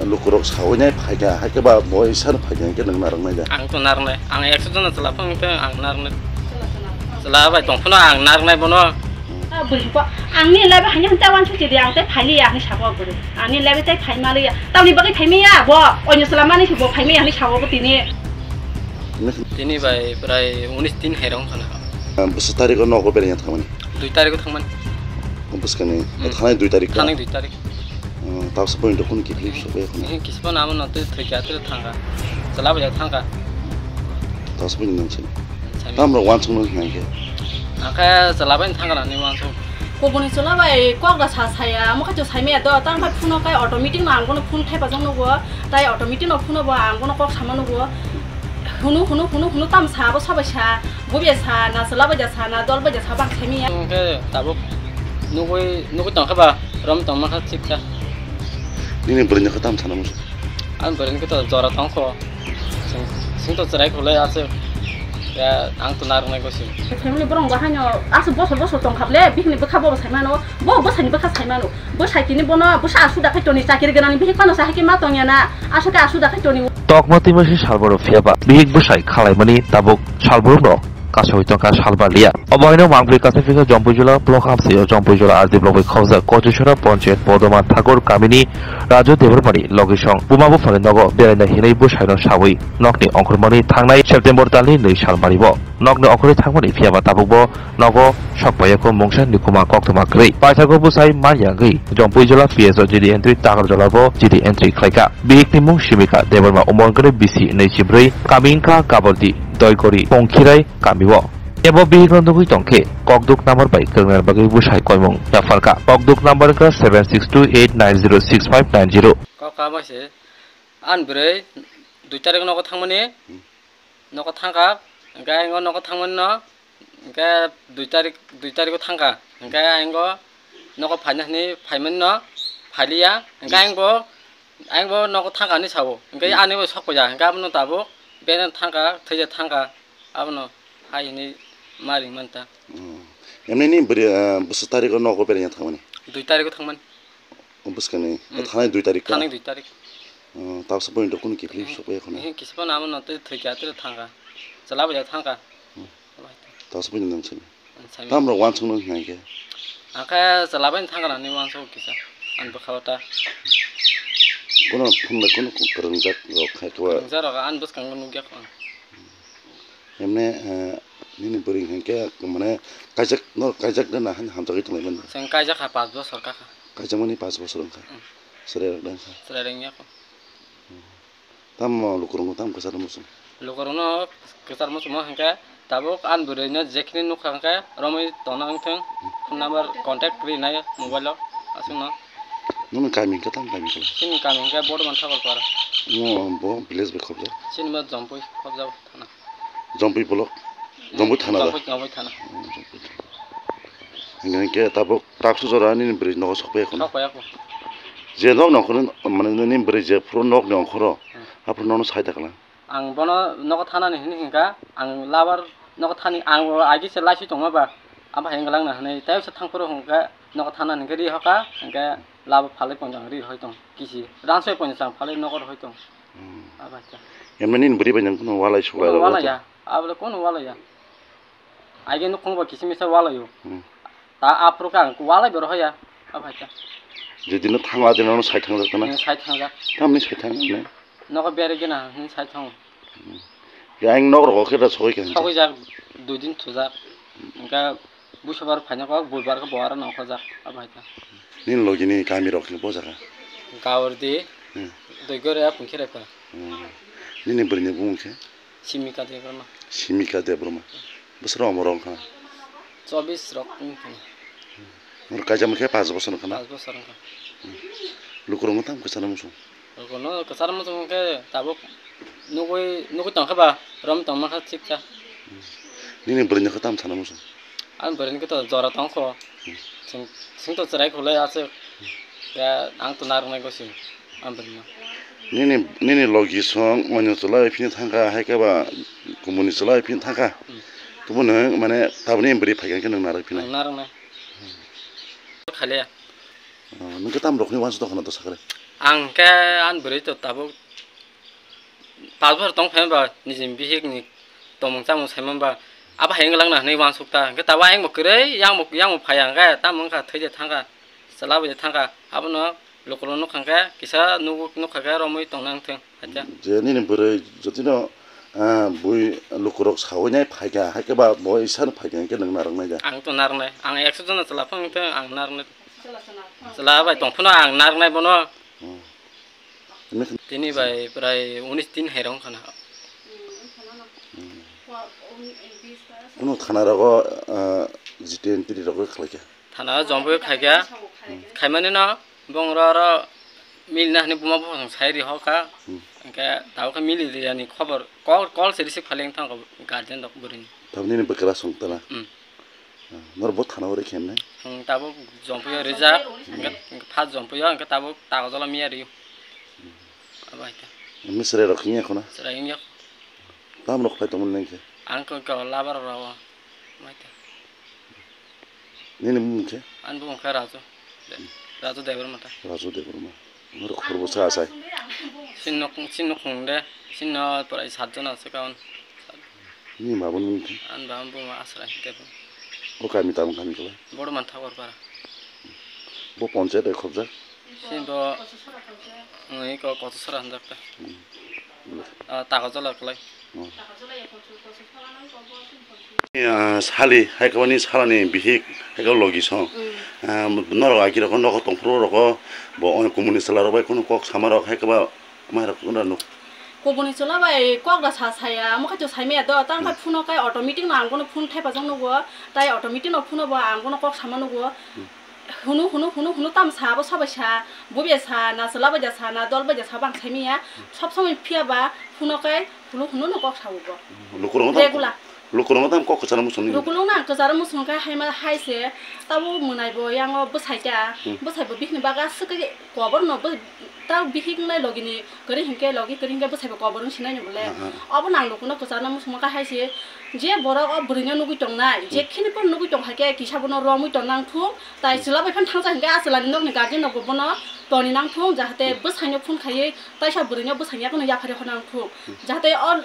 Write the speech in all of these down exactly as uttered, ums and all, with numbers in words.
Lukurok sawi nai phaikha, haikhe ba bo isano phaikha, hinkhe nwng narwknai da? Ang to narwknai. Ang ekso jona chwla phano tei ang narwknai. Chwla bai tong phano ang narwknai bono. Ah, bwrwi bo, angni level haino ta uansuk chidi, ang tei phailiya hinwi sabo bwrwi. Angni level tei phaima liya. Tamni bagwi phaimaya bo, oino chwla mani se bo phaimaya hinwi sabo bo tini. Tini bai prai unis din hai rong khana. Ah, bwswk tarikh o nogo beraina thangmani? Dui tarikh o thangmani. Bwskangni. Hmm. Thanai dui tarikh ka? Thanai dui tarikh. Hmm, tabuksa point rok kunu kiphilwi sok bai khana. Kisa phano amo no twi thwikha, twi thangkha. Chwla bai thangkha. Tabuksa point nang sini. Sami. Tamrok uansukno hwnka khe? Akhe chwla bai thangkha nani uansuk. Kubuni chwla bai kok da sa saya, amo khe to saimaya do, tang khe phone o kai automatic no ang bono phone thaipa jong nugo, tai automatic no phone o bo ang bono kok sama nugo. Hunu, hunu, hunu, hunu, tam sa, abo sabai sa, bubiya sa, na chwla bai ja sa, na dol bai ja sa, bang saimaya. Hwnkhe tabuk nugui, nugui tongkha ba, rom tongma kha chiksa. Nini bwrwini khe tam sana musu? Ani bwrwini khe to jora tongkho. Sing, sing to chwrai khulai aswk. Ya, ang to narwknai gosi. Family borok bo haino aswk bosor bosor tongkha ble, bihikni bwkha bo saimano, bo bwsaini bwkha saimano. Bwsai tini bono bwsa asuda khai toni, chakiri gwnangni bihik phano sa hai khe ma tongya na, aswk khe asuda khai toni. Tokma twima se salboro phiya ba bihik bwsai khalaimani tabuk salborokno kasawi tongkha salba liya. Obo haino mangpli kaisa phikha Jompuijula block hamsio Jompuijula R D block bai khobjak Kochusora Panchayat Podoma Thakur kamini Raju Debbarmani logisong buma buphani nogo beraina hinwi bwsaino sawi nokni ongkhormani thangnai September talni nwi sal mari bo. Nokni ongkhorwi thangmani phiya ba tabukbo nogo sok paiyakho mungsa nikuma koktwma kwrwi. Paithago bwsai manya wngwi Jompuijula P S O G D entry Takarjala bo G D entry khlaikha. Bihikni mung Simika Debbarma umor wngkhe bisi nwi chibrwi, kami wngkha Gabordi, Doigori, Pongkhirai kamio. Ebo bihikno nugwi tongkhe kokduk number bai kwrwngna bagwi bwsai koimung yapharkha. Kokduk number wngkha seven six two eight nine zero six five nine zero. Kok kha bai se, ani bwrwi dui tarikh nogo thangmani. Hmm. Nogo thangkha, hwnkhe ayang o nogo thangmani no, hwnkhe dui tarik, dui tarikh o thangkha, hwnkhe ayang o nogo phaina hinwi phaimani no, phailiya, hwnkhe ayang bo, ayang bo nogo thangkha hinwi sao, hwnkhe ani bo sok ya, hwnkhe abono tabuk beno thangkha, thwiya thangkha, abono hai hinwi ma ring manta. Hmm. Emni ni bwrwi, ah, bwswk tarikh o nogo beraina thangmani? Dui tarikh o thangmani. Bwskangni, hmm, thanai dui tarikh ka? Thanai dui tarikh. Hmm, tabuksa point rok kunu kiphilwi sok bai khana. Kisa phano amo no twi thwikha, twi thangkha. Chwla bai thangkha. Hmm. Tabuksa point nang sini. Sami. Tamrok uansukno hwnka khe? Akhe chwla bai thangkha nani uansuk kisa. Ani bwkha o ta. Kono phone bai kono kwrwngjak rok hai khe. Kwrwngjak rok ani bwskango nukya kho. Emne, eh, nini bwrwi hinkhe mane kaijak no, kaijak de na han hamjagwi tonglaimani? Chwng kaijak kha, panch bosor kakha. Kaijakmani panch bosor wngkha. Hmm. Chwrai rok de wngkha. Chwrai rok wngya kho. Tamo lukurokno tamo kwcharo muchung? Lukurokno kwcharo muchungma hinkhe tabuk ani bwrwino jekhini nukha hinkhe romwi tongna wngthung, phone number contact rinai mobile o aswkno. Nini kami hinkhe tamo kami khe? Chini kami hinkhe Bordoman Thakurpara. Mo bo village bai khobjak? Chini bo Jompui khobjak thana. Jompui block, Jompui thana da? Jompui, Jompui thana. Hmm, Jompui thana. Hinkhe, hinkhe tabuk taksu jora nini bwrwi nogo sokpaiya khuna? Sokpaiya kho. Je nok nongkhorno, mane nini bwrwi je phuru nokni ongkhoro, hmm, aphuru nono sai da kala? Ang bono nogo thanani hinwi hinkha, ang labar nogo thani, ang agi se laiswi tongma ba, abo hai wnglang na hinwi, tei se thangphuru hinkhe nogo thanani hinkhe ri hoka, hinkhe labo phalwi ponjang ri hoi tong, kisi ransoi ponjang phalwi nogo rw hoi tong. Hmm. Abo hai khe. Emni nini bwrwi bai nang kheno walai suklai rw? Walai ya. Abole kono walai ya. Aige nukhung ba kisi misa walai o. Hmm. Ta aphuru khe ang walai bo rohor ya. Abo hai khe. Jedino thangla dino no sai thangjak tana? Hmm, sai thangjak. Tamni sai thang ne? Nogo beri gena hin sai thang. Hmm. Ya ang nok rogo khe da sogoi khe. Sogoi jak, dui din thujak. Engka Busubar phaina kok, buibar khe bo aro nongkhorjak, abo hai khe. Nini logi ni kami rok khe bo jaga? Gaurdi, hmm, Doigore, Pungkhiraipa. Hmm. Nini bwrwi ni bumung khe? Simika Debbarma. Simika Debbarma. Bwswk rok omo rok wngkha? Chobis rok wngkha. Norok kaijakma khe panch bosor wngkha na? Panch bosor wngkha. Hmm. Lukurok no tamo kwcharo muchung? Lukurok no kwcharo muchung khe tabuk nugui, nugui tongkha ba, rom tongma kha chiksa. Nini bwrwi no khe tamo sana muchung? Ani bwrwi ni khe to jora tongkho. Hmm. Sing, sing to chwrai khulai aswk. Ya, ang to narwknai gosi, ani bwrwi no. Nini, nini logi song, oino chwla phini thangkha, hai khe ba kumuni chwla phini thangkha. Hmm. Tubun nwng, mane, tabukni bwrwi phaikha khe nwng narwk phina? Ang narwknai. Khaliya. Ah, nwng khe tam rokni uansuk tongkha na dosa khe? Ang khe ani bwrwi to tabuk pash bochor tong phai ba nijini bihik ni tongmung chamung sai man ba abo hai wng lang na hinwi uansuk ta. Hwnkhe tabuk ayang bo kwrwi yang bo, yang bo phai ya hwnkhe tamo wngkha thwi de thang kha, chwla bai de thang kha. Abono lukurok nukha hwnkhe kisa nugo nukha khe romwi tong nang thung. Acha. Je nini bwrwi jotino, ah, bui lukurok sawi nai phaikha, hai khe ba bo isano phaikha hwnkhe nwng narwknai da? Ang to narwknai. Ang ekso jona chwla phano wngthung, ang narwknai. Chwla bai tong phano ang narwknai bono. Hmm. Tini bai prai unis din hai rong khana. Hmm. Kuno thana rogo, ah, jiten tiri rogo khlai kha? Thana o jombo khai kha. Khaimani no bong oro oro milna hwnwi buma buphang sai ri hokha. Hmm. Hwnkhe tabuk khe mili riyani khobor call, call se receive khaileng thang kha guardian rok bwrwini. Tabuk nini bwkra song tana? Hmm. Ah, nor bo thana o ri khe hwnwi? Hmm, tabuk jombo yo rijak. Hwnkhe, hwnkhe first jombo yo, hwnkhe tabuk tagojola miya riyo. Abo hai khe. Misre rok hinya khuna? Chwrai wngya. Tam rok khlai tongmani nang khe? Ang khe, khe labar rok. Mai khe. Nini bumung khe? Ani bumung khe Raju. De-, Raju Debbarma ta. Raju Debbarma. Norok khorbo sa asai. Chini nok, chini nok khung de, chini no prai sat jona se kaun. Nini ma bumung khe? Ani baba bumung Asra Debbarma. O kami tamo kami kala? Bodo man Thakur para. Bo ponchayat e khobjak? Chini bo, wngwi ko Kochasora hwnjak ta. Hmm. Ah, Takojola kwlai. Hmm. Ah, sali, hai kwbangni salani bihik, hai kwbang logi song. Hmm. Ah, norok aki rok nogo tongphuru rok bo, kumuni chwla rok bai kunu kok sama rok hai kwbang mai rok wngna nuk. Kubuni chwla bai kok da sa saya, amo khaito saimaya do, tang khe Hmm. phone o kai automatic no ang bono phone thaipa jang nugo, tai automatic no phone o bo ang bono kok sama nugo. Hmm. Hunu, hunu, hunu, hunu, tam sa, abo sabai sa, bubai sa, na chwla bai ja sa, na dol bai ja sa, bang saimaya. Sob somoi phiya ba, hunu kai, hunu, hunu no kok sao bo. Lukurok no tam, Regular. Lukurok no tam kok kwcharo muchung ni. Lukurok no ang kwcharo muchung kai hai ma, hai se, tabo mwnai bo yang o bwsai ta, Hmm. bwsai bo bihini baga swk kai kobor no bo, ta bihik nai logi ni kwrwi hinkhe, logi kwrwi hinkhe bwsai bo kobor wng sinai ni bole. Hmm, hmm. Abo nang lukurok no kwcharo muchung kai hai se, je borok o bwrwi no nugui tong nai, je Hmm. khini por nugui tong hai khe kisa bono romwi tong nang thung, Tai chwla bai phano thangsa hinkhe a chwlani nokni guardian rokbo bono toni nang thung, jahate bwsaino phone khaiwi taisa bwrwino bwsani yakono yaphari hor nang thung. Jahate o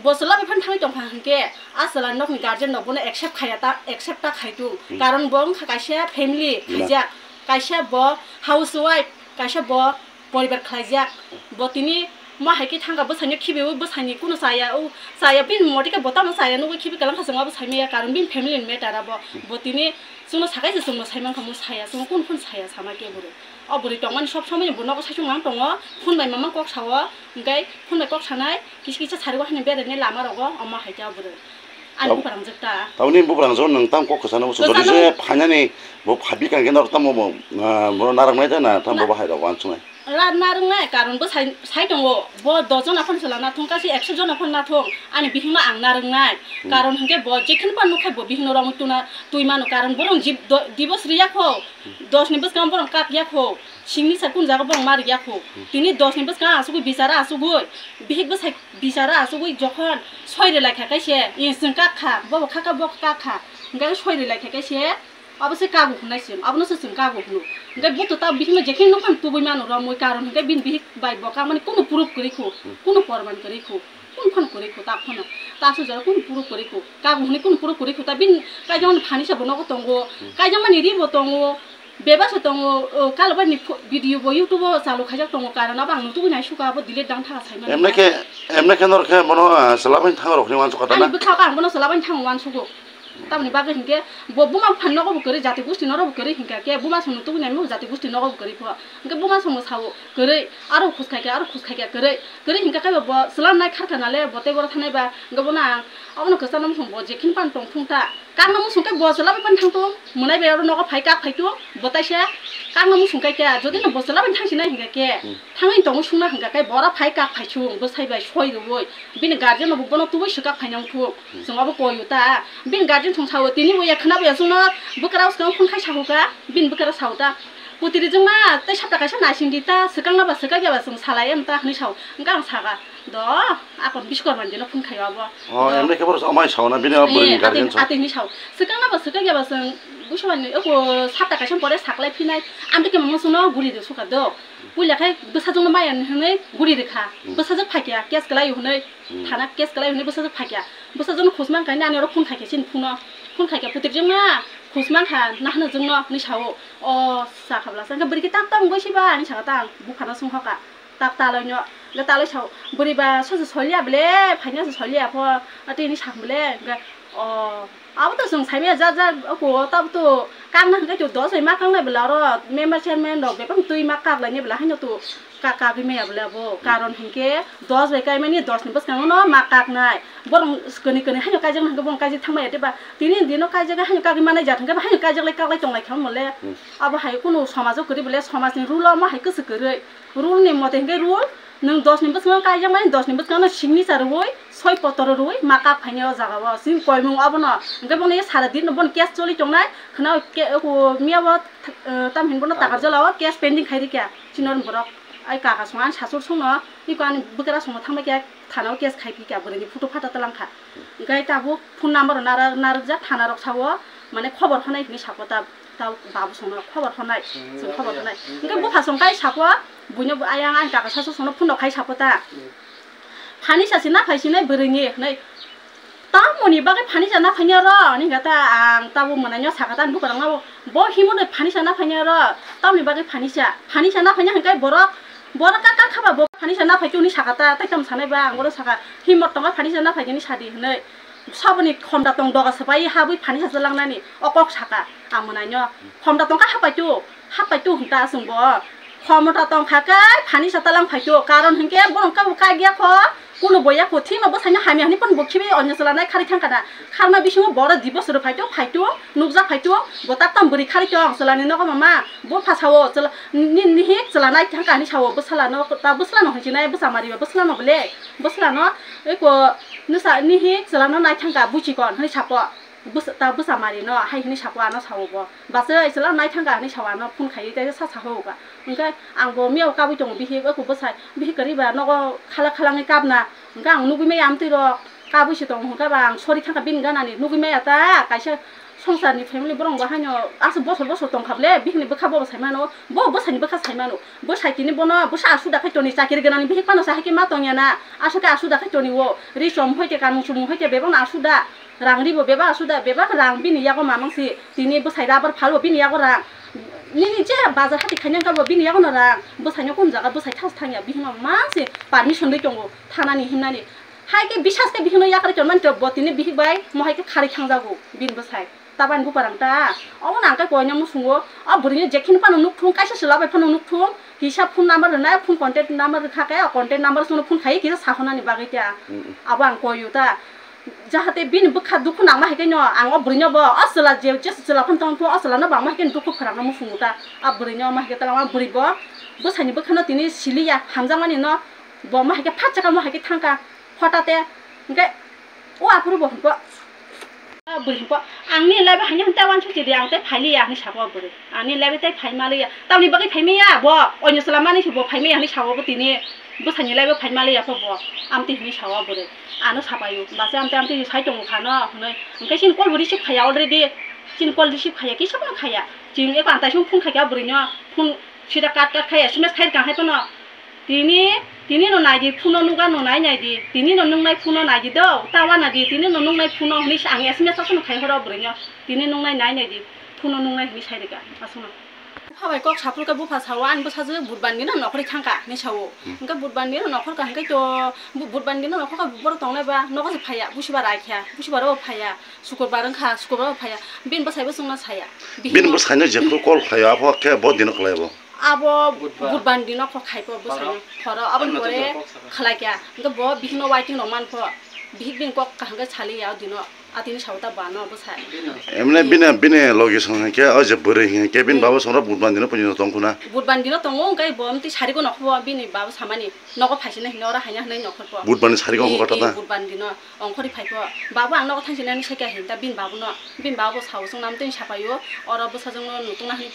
bo chwla bai phano thangwi tongkha hinkhe a chwlani nokni guardian rok bono accept khaiya ta, accept ta khai thung. Hmm. Karon bo wngkha kaisa family Bina. Khaijak, kaisa bo housewife, kaisa bo poribar khlaijak. Bo tini ma hai khe thangkha bwsaino khibiwi bwsani kuno chaya, o chaya bini motike bo tamo chaya nugwi khibi kalang kha chwngma bwsai maya karon bini family ni matter abo. Bo tini chwngno sakai se chwngno sai mankha mo saya, chwngno kun kun saya sama khe bwrwi. O bwrwi tongmani sob somoi bo nogo saichung lang tongo, phone bai mama kok sao, hwnkhe phone bai kok sanai, kisa kisa sarigo haino berainai lama rogo, omo hai khe o bwrwi. Ani Tab-, buphang jwk ta. Taboni buphang jwk nwng tam kok kwchana muchung Kwchana jodi se mu- phainani bo phabi kang khe norok tamo bo, ah, bo narwknai da na tam bo Na- bahai rok uansuknai. Ra narwknai karon bo sai, sai tongo. Bo dos jona phano chwla nathung, kasi ekso jona phano nathung. Ani bihikno ang narwknai. Hmm. Karon hinkhe bo jekheno phano nukhai bo bihikno romwi tuna, twi mano. Karon borok jib-, do-, divorce riyakho. Dos ni bwskango borok kak yakho. Singni sa kun jaga borok ma riyakho. Hmm. Tini dos ni bwskango asugwi bichara asugwi. Bihik bwsai bichara asugwi jokhon soi rwlai kha kaise, i chwng kak kha, bo bo kha kha, bo kha kha. Hwnkhe soi rwlai kha kaise, abo se kagu hwnai chwng, abono se chwng kagu hwno. Hwnkhe bo to ta bihikno jekheno nokha tubui mano romwi karon hwnkhe bini bihik bai bo kakmani kunu proof kwrwi kho, kunu porman kwrwi kho, kun phano kwrwi kho ta phano. Ta asuk jora kunu proof kwrwi kho, kagu hwnwi kunu proof kwrwi kho ta bini kaijakmani phani se bo nogo tongo, kaijakmani ri bo tongo. Bebak se tongo, o, kalo bai ni pho-, video bo YouTube o chalu khaijak tongo, karon abo ang nutugwi nai suka abo delete dang thaga saimani. Emne khe, emne khe nor khe bono, ah, chwla bai thang rok ni uansuk kha Ani na? Bwkha ang bono chwla bai thang uansukgo. Tamoni bagwi hinkhe bo buma buphani nogo bo kwrwi, jati gusti nogo bo kwrwi hinkha khe buma song nutugwi nai mung jati gusti nogo bo kwrwi pho. Hinkhe buma song bo sao kwrwi, aro khus khai khe, aro khus khai khe kwrwi, kwrwi hinkha khe bo chwla nai kharkha nale bo tei boro thanai ba, hinkhe bono ang abono kwchangma song bo jekhini pan tong thung ta. Kakno muchung khe bo chwla bai phano thang tung, mwnai bai oro nogo phai kak phai tung, bo taisa kakno muchung kai khe, jodi no bo chwla bai thang sinai hinkha khe, Hmm. thangwi tongo sungna hinkha khe, bo oro phai kak phai sung, bwsai bai soi rwui, bini guardian no bo bono tubui swkak phai nang thung, Hmm. chwng abo koi o ta, bini guardian thung sao, tini bo ya khna bo ya chwngno bwkra swkang phone khai sao ka, bini bwkra sao ta, putiri jwngma tei sapta kaisa naising di ta, swkang na ba swkak ya ba chwng salai em ta hinwi sao, hwnkhe ang saka, do, akon Bishkorma ni dino phone khai o abo. Oh, Do. Emne khe bono amai sao na, bini Eh, bwrwi ni guardian atwi, sao. Atwi hinwi sao, swkang na ba swkak ya ba chwng, Buiswani oko sapta kaisa pore saklai phinai. Ang tei kemo musuno guri de suka do. Puila khai bwsajwkno maya hinwi guri rikha. Hmm. Bwsajwk phaikya, case kwlai hinwi. Hmm. Thana case kwlai hinwi bwsajwk phaikya. Bwsajwkno khusmang kainwi ani oro phone khaikya chini phuno. Phone khaikya putirjwkma khusmang kha nahano jwkno hinwi sao. O sakha bwlasa hwnkhe bwrwi khe tak tak wngwi siba hinwi sakha tang buphano swngkha. Tak talai no, le talai sao, bwrwi ba sosi soliya bwle, phaina se soliya pho, ati ni sak bwle, hwnkhe, o, abo to chwng saimaya ja, ja, oko, tabo to, kakna hwnkhe to dos bai ma kaknai bwle, oro member chairman rok bebak twi ma kaklaini bwle, haino to ka-, kagwi maya bwle abo, karon hwnkhe dos bai kaimani dos ni bwskango no ma kaknai, borok kwnwi kwnwi haino kaijakna hwnkhe borok kaijak thangmaya tei ba, tini dino kaijak haino kagwi manai jat hwnkhe ba haino kaijak lai kaklai tonglai kha mole, abo hai kunu somajo kwrwi bwle, somajni rule o mo hai kwchwk kwrwi. Rule ni mote hwnkhe rule, nwng dos ni bwskango kaijakmani, dos ni bwskango signature rwui, soi potro rwui ma kak phainai o jaga o. Chini koimung obono. Hwnkhe bono sara din no bono case choli tongnai. Khwna o ke-, o miya o, eh, tamhinbono Takarjala o case pending khai rikha. Chini borok ai kaka song ani sasur songno, iko ani bwkra songno thangbai khe thana o case khai phikha, bwrwi ni photo phato twlang kha. Hwnkhe tabuk phone number rok narwk, narwkjak thana rok sao, mane khobor honai hinwi sako ta. Tao babu songno khobor honai, chwng khobor honai. Hwnkhe bupha song kai sako, buino bo ayang ani kaka sasu songno phone khai sako ta. Phani sa si na phai sinai bwrwini hinwi. Tamoni bagwi phani sa na phainya ro, ani hwnkha ta ang tabo mwnaino saka ta ani bukarangno bo himoni phani sa na phainya ro, tamoni bagwi phani sa. Phani sa na phainya hwnkhe borok, borok ka ka khaba bo phani sa na phai tuni saka ta, tai tam sanai ba ang bono saka himot tongo phani sa na phai tuni sadi hinwi. Saboni khomda tong doga swbai habwi phani sa langnani o kok saka ang mwnaino. Khomda tongkha hapaitu, hapaitu hwnta chwngbo. Khomda tongkha khe phani sa talang phaitu. Karon hwnkhe bono kabo kagya kho, kuno boya kho, thikno bwsaino hamya hwnwi phano bo khibi onyo chwla nai kharwi thangkha na. Kharma bisingo boro di bosoro phaitu, phaitu, nukjak phaitu, bo tak tam bwrwi kharwi tong chwlani nogo mama. Bo phasao chwla ni, nihik chwla nai thangkha hwnwi sao bwsalano, ta bwslano hwnwi sinai bwsa mariba bwslano bwle. Bwslano eko nwsa nihik chwlano nai thangkha buchikon hwnwi sako. Bwsa, ta bwsa mari no hai hwnwi sako ano sao bo. Bachai chwla nai thangkha hwnwi sao ano phone khaiwi tei sa sa ho ka. Hwnkhe ang bo miyao kabui tongo bihik, eko bwsai bihik kwrwi ba nogo khala khala wngwi kabna. Hwnkhe ang nugui maya amtwi rok kabui se tongo hwnkhe ba ang sori thangkha bini ganani nugui maya ta kaisa songsarni family borok bo haino aswk bosor bosor tongkha bwle bihikni bwkha bobo sai mano. Bo bwsaini bwkha sai mano. Bwsai tini bono bwsa asuda khai toni chakiri ganani bihik phano sa hai khe ma tongya na. Aswk khe asuda khai toni o ri chom hoi khe kanmung chumung hoi khe bebak no asuda. Rang ribo bebak asuda, bebak rang bini yago mamang si. Tini bwsai rabar phalo bini yago rang. Nini je bazar hati khaina wngkha bo bini yago no rang. Bwsaino kun jaga bwsai thas thangya bihikno mang si permission dui tongo thanani himnani. Hai khe bisas khe bihikno yakari tonmani to bo tini bihik bai mo hai khe kharwi thangjago bini bwsai. Tabani buparang ta. Omo nang khe koino musungo. O bwrwini jekhini phano nukthung, kaisa chwla bai phano nukthung. Kisa phone number rwnai, phone contact number rwkha khe, o contact number songno phone khai kisa sahonani bagwi ta. Mm, mm. Abo ang koiyo ta. Jahate bini bwkha dukhu nangma hai khe no, ang o bwrwino bo, o chwla je, je chwla phano tong thung, o chwlano bo ang ma hai khe dukhu phwrangno musungo ta. A bwrwino ma hai khe talama bwrwi bo, bwsaini bwkhano tini siliya, hamjakmani no, bo ma hai khe phat chakamo hai khe thangkha. Hota te, hwnkhe, o aphuru bo hwnko. A bwrwi hwnko, "Ang ni life o haino hwn ta uansukchi di, ang tei phai liya," hwnwi sabo o bwrwi. "Ang ni life o tei phai ma liya." Tamni bagwi phai maya bo, oino chwla manwi se bo phai maya hwnwi sabo bo tini. Bwsani life o phai ma liya pho bo, amtwi hwnwi sao o bwrwi. Ano sapaio, "Bachai amtwi amtwi sai tongo kha no," hwnwi. Hwnkhe chini call bo receive khaiya already. Chini call receive khaiya, kisa phano khaiya. Chini eko ang taisong phone khaikha bwrwino, phone sida cut cut khaiya, S M S khai rwkha hai phano. Tini, tini no nai di, phuno nuga no nai nai di. Tini no nung nai phuno nai di do, ta wana di, tini no nung nai phuno hwnwi se ang S M S aswk no khai horo bwrwi no. Tini nung nai nai nai di, phuno nung nai hwnwi sai rwkha aswk no. Bupha bai kok saphuru khe bupha sao, "Ani bwsajwk budbandi no nokhorwi thangkha," hwnwi sao. Hmm. Hwnkhe budbandi no nokhorkha hwnkhe to, bu-, budbandi no nokhorkha borok tongnai ba, nogo se phaiya, busibar ai kha, busibar o phaiya, sukurbar wngkha, sukurbar o phaiya. Bini bwsai bo chwngno saya. Bini bwsai no jephuru call khlaio, apho khe bo dino khlai bo. Abo Budbar. Budbandi no kok khai pho bwsai no. Horo. Horo, aboni pore khlai kha. Hwnkhe bo bihik no waiting rok man pho. Bihik bini kok kaham khe sali ya o dino. Atini sao ta bano bwsai. Emne bini, bini logi song hai khe, o je bwrwi hai khe, bini babo song rok budbandi no puni no tong khuna. Budbandi no tongo, hwnkhe bo mtwi sari ko nokho bo bini babo samani. Nogo phaisina hino oro haina hwnwi nokhor pho. Budbandi sari ko. Eh, hokor eh, tata. Budbandi no. Ongkhorwi phai pho. Babu ang nogo thangsinani sai khe hinta bini babu no. Bini babu bo sao chwng nam twi sapaio. Oro bwsajwk no nutungna hwnwi.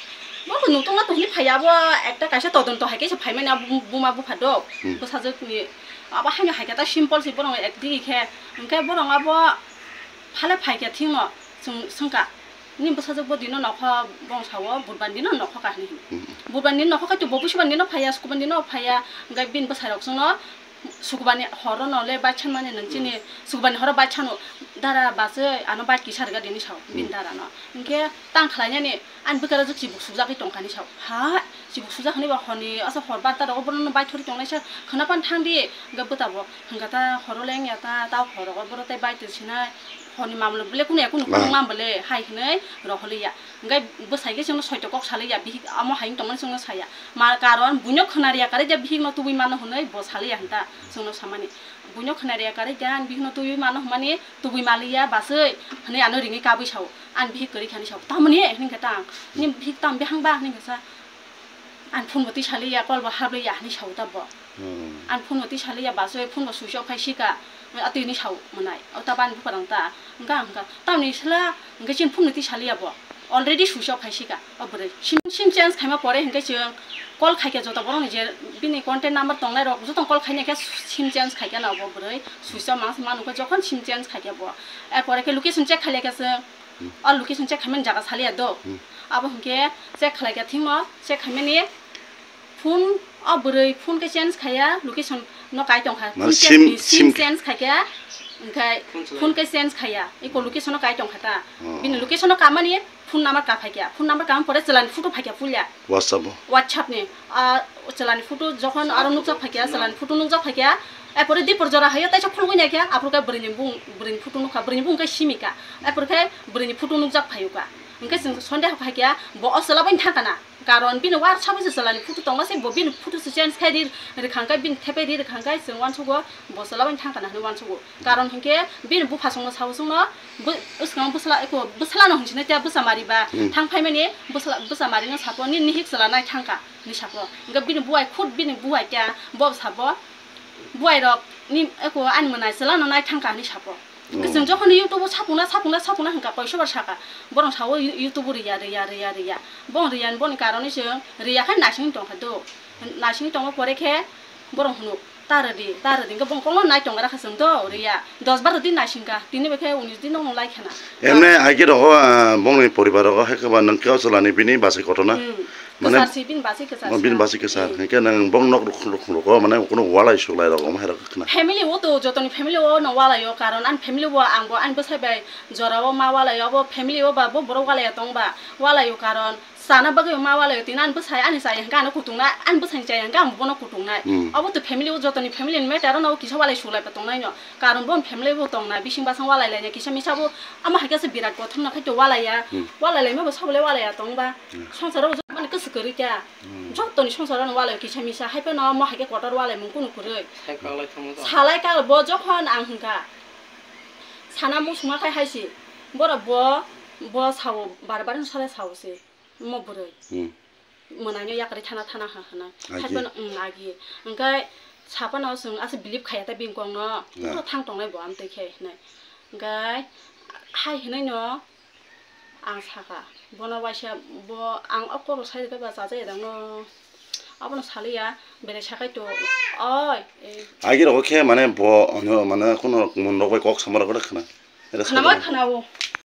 Bo bo nutungna to hwnwi phaiya bo ekta kaisa todonto hai khe se phaimani abo buma bupha do. Hmm. Bwsajwk ni abo haino hai khe ta simple se borok ek digi khe. Hwnkhe borok abo phale phai khe thik no chwng swngkha. Nini bwsajwk bo dino nokha bong sao, budbar dino nokha ka hinwi hino. Hmm. Budbar dino nokha kaitu bo busubar dino phaiya, sukubar dino phaiya, hwnkhe bini bwsai rok chwngno sukubar ni horo no le bai chan mani nang chini, hmm, sukubar ni horo bai chano dara bachwi ano bai kisa rwgadi hinwi sao bini, hmm, dara no. Hwnkhe tang khlai nani ani bwkha rok chibuk sujagwi tongkha hinwi sao. Ha, chibuk sujak hinwi ba horni asa hor barta rogo bono bai thori tongnai sa khwna pan thang di, hwnkhe bwta bo hwnkha ta horo le wngya ta, ta horo boro tei bai twi sinai. Honi mamlo bole kunu ya kunu kunu, ah, mam bole hai hinwi roholiya. Hwnkhe bwsai khe chwngno soito kok saliya, bihik amo hai wng tongmani chwngno saya. Ma karon buino khwnariya karwi je bihikno tubui mano hinwi bo saliya hinta chwngno samani. Buino khwnariya karwi je ani bihikno tubui mano hwnmani tubui maliya baswi hinwi ano ringwi kabwi sao. Ani bihik kwrwi khani sao. Tamoni hinwi khe tang. Ni bihik tam bihang ba hinwi khe sa. Ani phone bo twi saliya, call bo habliya hinwi sao ta bo. Hmm. Ani phone bo twi saliya, baso phone bo switch off khai sika. Atwi hinwi sao mwnai. O ta bani buphang ta. Hwnkha hwnkha. Tamni sala hwnkhe chini phone no twi saliya bo. Already switch off khai sika. O bwrwi. Sim, sim change khaima pore hwnkhe chwng call khaikha joto borok ni je bini contact number tongnai rok joto call khaina khe sim change khaikha na bo bwrwi. Switch off mangsa manu khe jokhon sim change khaikha bo. Er pore khe location check khailai khe chwng Hmm. O location check khaimani jaga saliya do. Hmm. Abo hwnkhe check khlaikha thwngmo, check khaimani phone, o bwrwi phone khe change khaiya, location no kai tongkha. Mane phone sim, change, sim sim change khaikha, hwnkhe phone khe change khaiya, eko location no kai tongkha ta. Oh. Bini location no kamani phone number ka phaikha, phone number kam pore chwlani photo phaikha puila. WhatsApp o? WhatsApp ni, ah, chwlani photo jokhon aro nukjak phaikha, chwlani photo nukjak phaikha, erpore dipor jora hayo taisa khulugwi naikha, aphuru khe bwrwini bung, bwrwini photo nukha, bwrwini bung khe simikha, erpore khe bwrwini photo nukjak phaiyukha. Hwnkhe chwng sondeho khaikha, bo o chwla bai thangkha na, karon bini WhatsApp o se chwlani photo tongma se bo bini photo se change khai ri, rwkha hwnkhe bini thepai ri rwkha hwnkhe chwng uansugo bo chwla bai thangkha na hinwi uansugo. Karon hinkhe bini bupha songno sao chwngno bw-, bwskango bwsla eko bwsla no hinsini tei bwsa mari ba hmm thang phaimani bwsla, bwsa mari no sabo nini hik chwla nai thangkha hinwi sabo. Hinkhe bini buai khud bini buai khe bo sabo buai rok ni eko ani mwnai chwla no nai thangkha hinwi sabo. Hinkhe hmm chwng jokhon YouTube o sapungna, sapungna, sapungna hinkha koisobar saka borok sao You-, YouTube o riya, riya, riya, riya. Bo riya ni boni karon se riya khai naising tongkha do. Naising tongma pore khe borok hwnwi. Ta rwdi, ta rwdi, hwnkhe bongkokno nai tonggra kha chwng do, rwya. Dos baro din naisingkha, tini bai khe unis din nokno lai khana. Emne aike rogo, ah, bongni poribar rogo, hai khe ba nwng khe o chwlani bini bachai kotorna. Hmm. Mane, kwchar si, bini bachai kwchar oh, bini si. Bachai kwchar. Hmm. Hinkhe nwng bong nok ruk-, ruk-, ruko, mane, kuno walai suklai rok, omo hai rok khna. Family o to, jotoni family o no walai o, karon ani family o ang bo ani bwsai bai jora o ma walai o, abo family o ba bo borok walai ya tong ba, walai o karon. Chana bagwi ma walai tini ani bwsai ani chaya hwnkhe ano kutungnai, ani bwsaini chaya hwnkhe ang bono kutungnai. Hmm. Obo to family o jotoni family ni matter no kisa walai suklai pa tongnai no. Karon bo family bo tongna bising basang walai laina kisa misa bo ama hai khe se birat kothom no khai to walai ya. Hmm. Walai laima bo sabole walai ya tong ba. Hmm. Songsaro bo jotoni kwswk kwrwi kya. Hmm. Jotoni songsaro no walai kisa misa hai phano mo hai khe kotor walai mung kunu kwrwi. Salai kal bo jokhon ang hwnkha. Sana musuma khai hai se. Bora bo, bo sao bar bar no sale sao se. Mo bwrwi. Hmm. Mwnaino yakarwi thana thana ha hwnwi. Agi. Haiphano, mm, agi. Hwnkhe saphano chwng aswk believe khaiya ta bini kokno. Na. Boro thang tongnai bo amtwi khe hwnwi. Hwnkhe hai hwnwi no ang sakha. Bono waisa bo ang o koro sai rwkhe ba chajak ya dang no. Abono saliya, belai sakai to. Oi, eh. Agi rogo khe mane bo, ono, mane, kuno mon rok bai kok sama rok khna. Khna ma khna o.